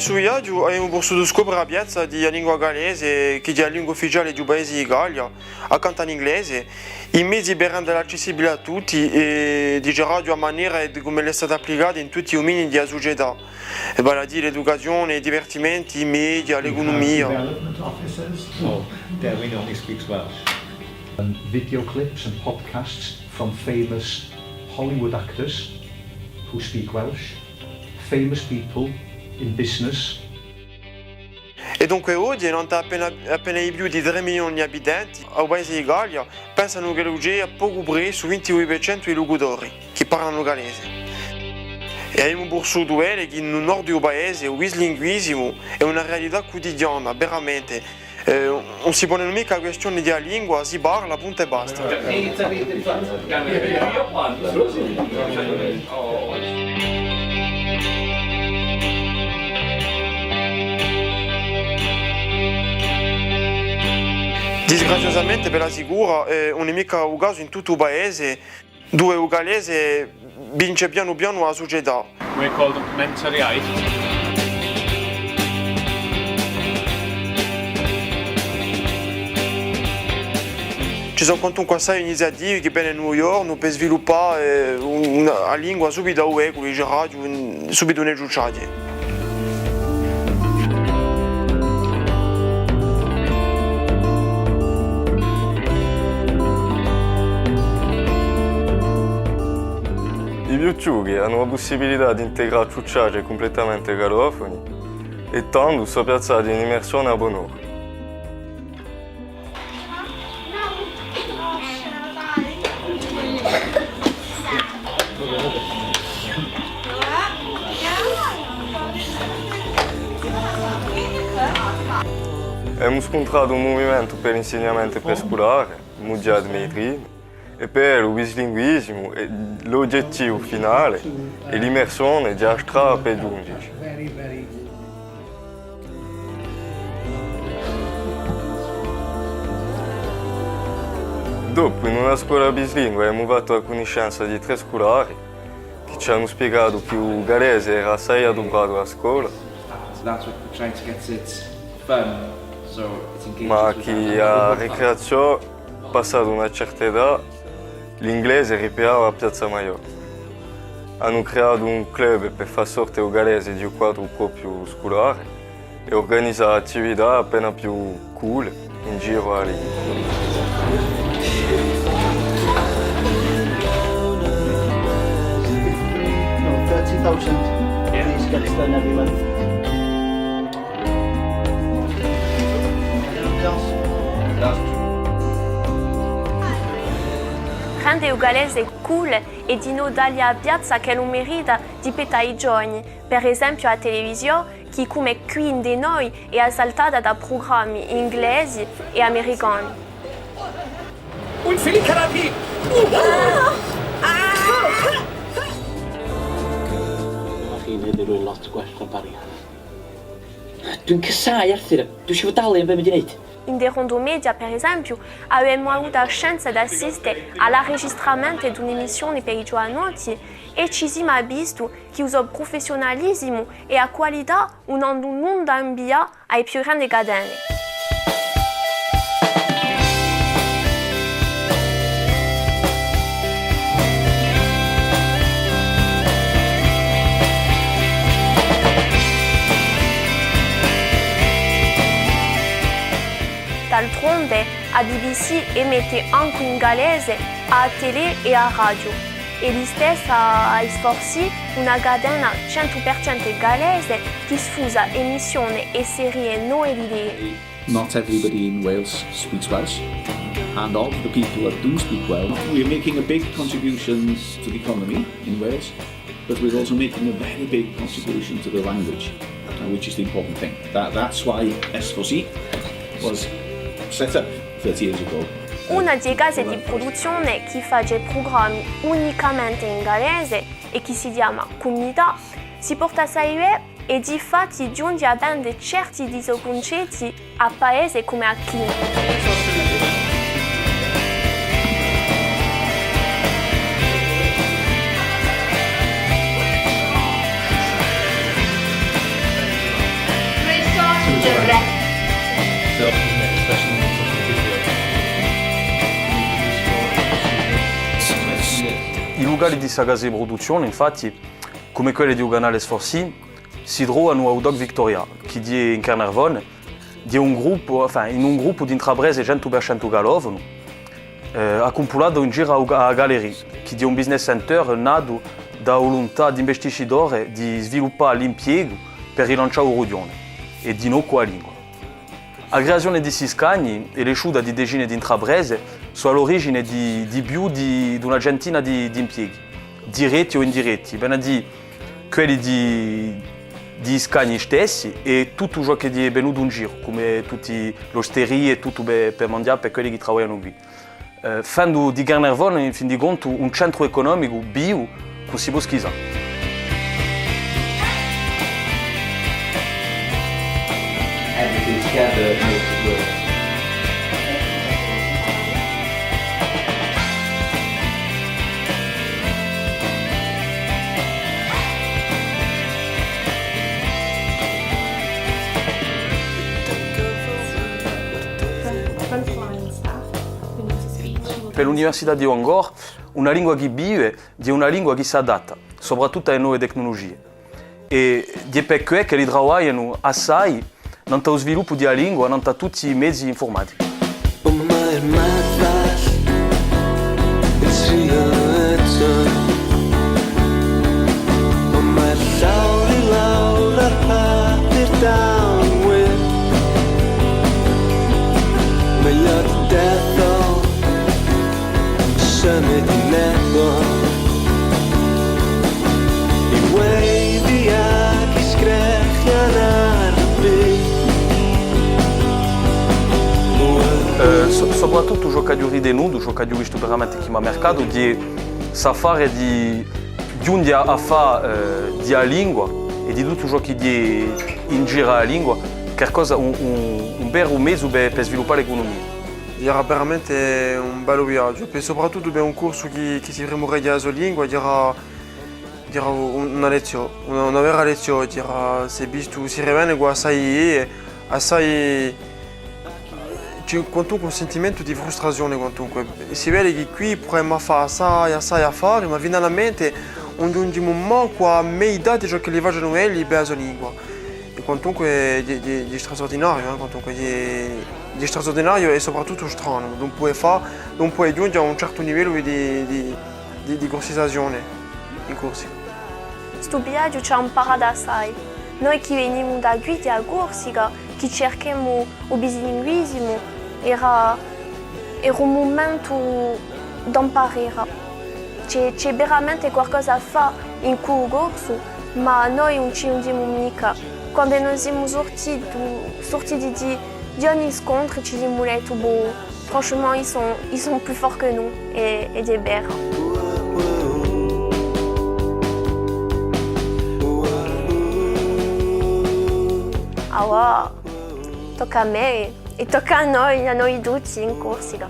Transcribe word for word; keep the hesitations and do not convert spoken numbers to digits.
Stu viaghju avemu pussutu scopre a piazza di a lingua gallese, chì hè a lingua ufficiale di u paese di Gallia, accantu à l'inglese, i mezi per rendela accessibile à tutti è, diceraghju, a manera è di cum'ella hè stata applicata in tutti i duminii di a sucetà, è vale à dì l'educazione, i divertimenti, i media, l'ecunumia. Development officers. Oh, Derwin only speaks Welsh. And video clips and podcasts from famous Hollywood actors who speak Welsh, famous people in business. È dunque oghje, nant'à appena, appena di più di trè milioni d'abitanti, à u paese di Gallia, pensanu ch'ellu ci hè à pocu pressu vintidui per centu di lucutori chì parlanu u gallese. È avemu pussutu vede chì in u nordu di u paese u bislinguisimu hè una realità cutidiana, veramente. Eh, ùn si pone micca a quistione di a lingua, si parla, puntu è basta. Disgraziosamente, per a sicura, eh, ùn hè micca u casu in tuttu u paese, duve u gallese vince pianu pianu a sucetà. We're called Mentally Ice. Ci sò quantunque assai iniziative chì venenu oghje ghjornu per sviluppà, eh, un-, una, a lingua subitu à u beculu, diceraghju, in-, subitu in e ciucciaghje. I più chjuchi anu a pussibilità d'integrà ciucciaghje cumplettamente gallofoni è tandu sò piazzati in immersione à bon'ora. Emu scuntratu un muvimentu per l'insignamentu presculare, mughjatu mei primi, è per u bislinguisimu, è l'oghjettivu finale hè l'immersione di a strada per ghjunghjeci. Dopu, in una scola bislingua, emu fattu a cunniscenza di trè sculari chì ci anu spiegatu chì u gallese era assai adupratu à a scola, So that's what we're trying to get it fun, so it's engaging with that. Ma chì à a ricreaziò, passatu una certa età, l'inglese ripigliava a piazza maiò. Anu creatu un club per fà sorte u gallese di u quadru propiu sculare è urganizà attività appena più cool in giru à a lingua. No, thirty thousand. Yeah. Please get done every month. Rende u gallese cool è dinò dalli a piazza ch'ellu merita di pettu à i giovani, per esempiu a televisiò, chì cum'è quì ind'è noi hè assaltata da prugrammi inglesi è americani. Ùn si li carà pì! Dyma chi'n neud i rwy'n lot gwell na Barry. Dwi'n casáu Arthur, dwi isio fo dalu am be ma di neud. Ind'è Rondo Media, per esempiu, avemu avutu a chance d'assiste à l'arregistramentu d'un'emissione per i giovanotti è ci simu avvisti chì u so prufessiunalisimu è a qualità ùn anu nunda à invidià à e più grande catene. D'altronde, a B B C emette ancu in gallese à a telè è à a radiu. È listessa, à i sforzi, una catena centu per centu gallese chì sfusa emissione è serie nove di idee. Not everybody in Wales speaks Welsh, and of the people that do speak Welsh, we're making a big contribution to the economy in Wales, but we're also making a very big contribution to the language, uh, which is the important thing. That, that's why S four C was set up thirty years ago. Una di e case di pruduzzione chì face prugrammi unicamente in gallese è chì si chjama Cumunità, si porta assai bè è difatti ghjunghje à vende certi di i so cuncetti à paesi cum'è à China. I locali di sta casa di pruduzzione, infatti, cum'è quelli di u canale Sforzii, si trovanu à u Doc Victoria, chì hè in Caernarfon, hè un gruppu, enfin, in un gruppu d'intraprese centu per centu gallofonu, eh, accumpulatu in giru à u, à a Galerie, chì hè un business center natu da a vuluntà d'investitori di sviluppà l'impiegu per rilancià u rughjone è dinò cù a lingua. A creazione di sti scagni è l'esciuta di decine d'intraprese sò à l'origine di, di più di, d'una centina di, d'impieghi, diretti o indiretti, vene à dì quelli di, di i scagni stessi è tuttu ciò chì hè venutu in giru, cum'è tutte l'osterie è tuttu per, per manghjà per quelli chì travaglianu quì. Eh, fendu di Caernarfon, in fin di contu, un centru ecunomicu vivu, cum'è si pò schisà. Everything together makes it work. Per l'Università di Bangor, una lingua chì vive, hè una lingua chì s'adatta, soprattuttu à e nove tecnulugie. È hè per què ch'elli travaglianu assai nant'à u sviluppu di a lingua, nant'à tutti i mezi infurmatichi. Eh, so-, soprattuttu ciò ch'aghju ritenutu, ciò ch'aghju vistu veramente chì m'hà marcatu, hè st'affare di ghjunghje à, à fà, eh, di a lingua è di tuttu ciò chì hè in giru à a lingua, qualcosa, un, un, un veru mezu per, per sviluppà l'ecunumia. Era veramente un bellu viaghju, per, soprattuttu per un Corsu chì, chì si primureghja di a so lingua, era, era un, una leziò, una, una vera leziò, era, s'hè vistu, si rivene cù assai, assai, ci hè quantunque un sentimentu di frustrazione, quantunque. Si vede chì quì pruvemu à fà assai, assai affari, ma finalmente ùn ghjunghjimu mancu à a metà di ciò ch'elli facenu elli per a so lingua. È quantunque hè, hè, hè straordinariu, eh, quantunque hè, hè straordinariu è soprattuttu stranu, ùn pò fà, ùn pò ghjunghje à un certu livellu di, di, di, di cursisazione in Corsica. Stu viaghju ci hà amparatu assai. Noi chì venimu da quì, da a Corsica, chì circhemu u bislinguisimu, era, era un mumentu d'amparera. Ci hè, ci hè veramente qualcosa à fà incù u corsu, ma noi ùn ci ghjunghjimu micca. Quandu noi simu surtiti, surtiti di, di ogni scontru, ci simu detti, bon, franchement, ils sont, ils sont plus forts que nous, è, è hè vera. Avà, tocca à mè, è tocca à noi, à noi tutti in Corsica.